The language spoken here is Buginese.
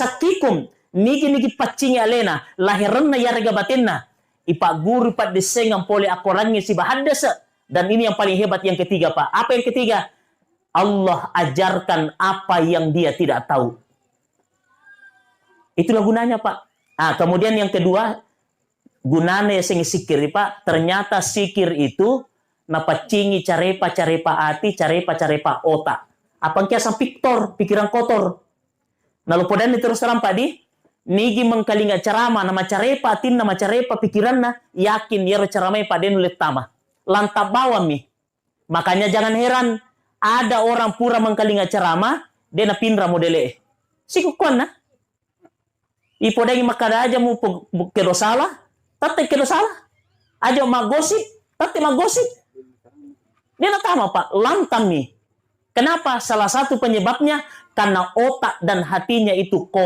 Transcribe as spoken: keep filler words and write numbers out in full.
Sakkikum, nigi-nigi paccingi alena, laherenna yarega batenna. Ipagguru paddessengang pole akorangnge siba haddese. Dan ini yang paling hebat yang ketiga, Pak. Apa yang ketiga? Allah ajarkan apa yang dia tidak tahu. Itulah gunanya, Pak. Ah, kemudian yang kedua, gunana yasengnge sikir, Pak. Ternyata sikir itu napaccingi carepa-carepa ati, carepa-carepa otak. Apa engka sang piktor, pikiran kotor. Nalopodani terus terang, Pak, di, nigi mengkalinga ceramah, namacarepa atinna, macarepa pikiranna, yakin yero ceramah, Pak, de nulle tama. Lantang bawammi. Makanya jangan heran, ada orang pura mengkalinga ceramah, de napinra modele. Sikukkuanna. Ipodangi makkada aja mu pe-, kedo salah, tette kedo salah. Aja maggosip, tette maggosip. De natama, Pak, lantangmi. Kenapa? Salah satu penyebabnya karena otak dan hatinya itu kotor.